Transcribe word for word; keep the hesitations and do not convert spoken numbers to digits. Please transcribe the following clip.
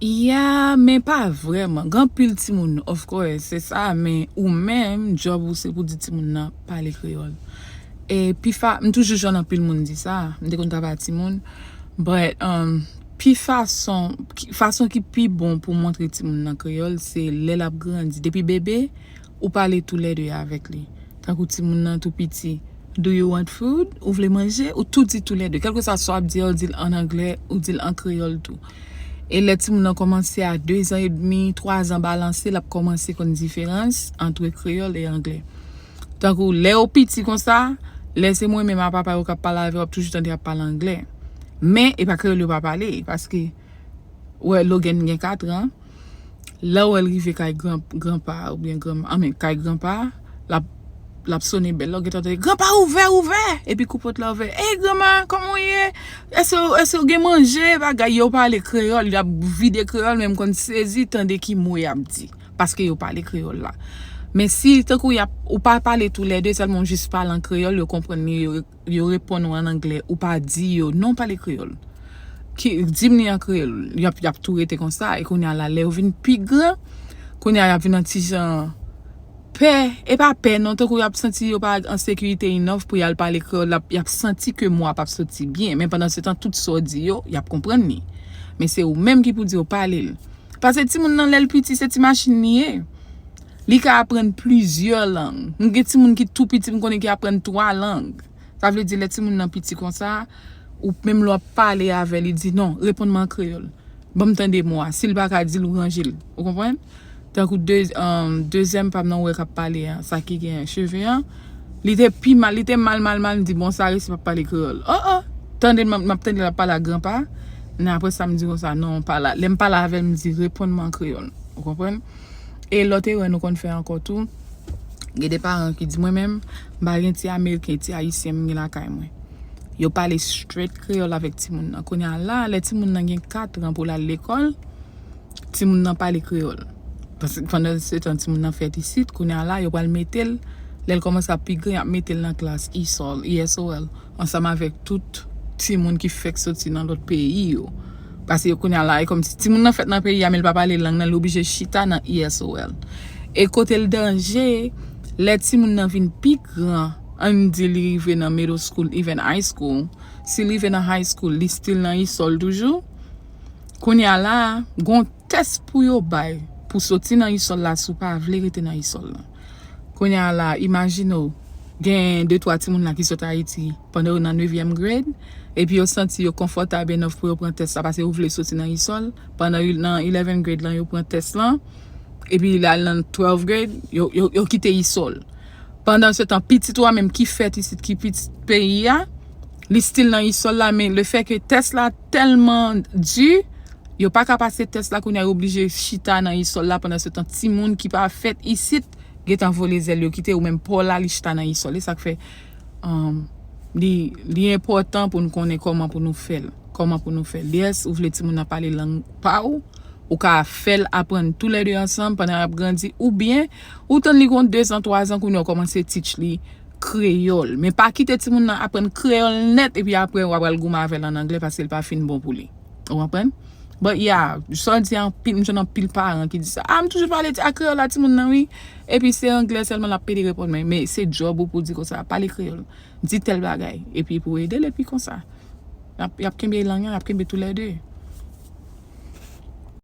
Yeah, men pa vrèman. Gen anpil timoun, of course, se sa, men ou menm, djòb ou se pou di timoun nan pale kreyòl. E pi fa, m toujou jwenn anpil moun di sa, m te konn travay ak timoun, but um, pi fason, ki- fason ki pi bon pou montre timoun nan kreyòl, se lè l ap grandi. Depi bebe, ou pale toulède avèk li. Tankou timoun nan tou piti, "Do you want food?" Ou vle manje? Ou tou di toulède. Kèlkeswa sa w ap di, ou di l an anglè, ou di l an kreyòl tou. E lè timoun nan kòmanse a dezan edmi, twazan balanse, l ap kòmanse konn diferans ant kreyòl e anglè. Tankou lè yo piti konsa, lè se mwen menm a papa yo k ap pale avè w, w ap toujou tande y ap pale anglè. Men, e pa kreyòl yo pa pale, paske, wè, Logan gen katran. Lè w wè l rive kay gran, granpa oubyen granma, anmen, kay granpa, l ap, l ap sone bèl la, ou gentan tande, "Granpa, ouvè, ouvè!" Epi kou pòt la ouvè, "Ey, granma, kòman w ye? Èske, èske w gen manje?" Bagay, yo pale kreyòl, y ap vide kreyòl, men m konn sezi tande ki mo y ap di, paske yo pale kreyòl la. Men si, tankou y ap, ou pa pale toulède, sèlman w jis pale an kreyòl, yo konprann li, yo, yo reponn ou an anglè, ou pa di yo, "Non, pale kreyòl." Ki, di m li an kreyòl, y ap, y ap tou rete konsa. E kounye a la, lè yo vin pi gran, kounye a y ap vin an ti jan pè, e pa pè non, tankou y ap santi yo pa an sekirite enough pou y al pale kreyòl, y ap, y ap santi ke mo a p ap soti byen. Men pandan se tan, tout sa w di yo, y ap konprann li. Men se ou menm ki pou di yo pale l. Paske timoun nan, lè l piti, se ti machin li ye. Li ka aprann plizyè lang. M gen timoun ki tou piti, m konnen ki aprann twa lang. Sa vle di, lè timoun nan piti konsa, ou menm lè w ap pale avè li, di, "Non, reponn mwen an kreyòl. Ban m tande mo a." Si l pa ka di l, ou ranje l. Ou konprann? Tankou de, um, dezyèm pa m nan, ou wè k ap pale a, sa ki gen cheve an, li te pi mal, li te mal, mal, mal, m di, "Bon, sa resi p ap pale kreyòl." Oh, oh! Tande l, m ap, m ap tande l ap pale ak granpa. Men apre sa, m di konsa, "Non, pa la." Lè m pale avè l, m di, "Reponn mwen an kreyòl." Ou konprann? E lòt erè nou konn fè ankò tou, gen de paran ki di, "Mwen menm, m pa gen ti Ameriken, ti Ayisyen m gen lakay mwen." Yo pale straight kreyòl avèk timoun nan. Kounye a la, lè timoun nan gen katran pou l al lekòl, timoun nan pale kreyòl. Paske pandan se tan timoun nan fèt isit, kounye a la, yo pral mete l, lè l kòmanse ap pi gran, y ap mete l nan klas E S O L, E S O L, ansanm avèk tout timoun ki fèk soti nan lòt peyi yo. Paske kounye a la, e kòmsi timoun nan fèt nan peyi a, men l pa pale lang nan, li oblije chita nan E S O L. E kote l danje, lè timoun nan vin pi gran, ann di li rive nan middle school, even high school, si l rive nan high school, li still nan E S O L toujou. Kounye a la, gon tès pou yo bay pou soti nan E S O L la si w pa vle rete nan E S O L la. Kounye a la, imajine w, gen de twa timoun la ki sot Ayiti pandan yo nan nevyèm grade, epi yo santi yo konfòtab enough pou yo pran tès la, paske yo vle soti nan E S O L, pandan yo nan eleven grade lan, yo pran tès lan, epi l al nan twelve grade, yo, yo, yo kite E S O L. Pandan se tan, pitit ou a menm ki fèt isit, ki pitit peyi a, li still nan E S O L la, men le fè ke tès la tèlman di, yo pa ka pase tès la, kounye a yo oblije chita nan E S O L la, pandan se tan, timoun ki pa fèt isit, gentan vole zèl, yo kite ou menm pa w la, li chita nan E S O L. E sa k fè, um, li, li enpòtan pou n konnen kòman pou nou fè l. Kòman pou nou fè l. Yes, ou vle timoun nan pale lang pa w, ou ka fè l aprann toulède ansanm pandan y ap grandi, oubyen ou tann li gon dezan, twazan, kounye a w kòmanse teach li kreyòl. Men pa kite timoun nan aprann kreyòl nèt, epi apre w ap al goumen avè l an anglè paske l pa fin bon pou li. Ou konprann? But yeah, sa w di a anpil, m jwenn anpil paran ki di sa. "Ah, m toujou pale ti, a kreyòl a timoun nan, wi. Epi se anglè sèlman l ap pede reponn mwen." Men se djòb ou pou di konsa, "Pale kreyòl. Di tèl bagay." Epi pou ede l, epi konsa. Y ap, y ap kenbe lang nan, y ap kenbe toulède.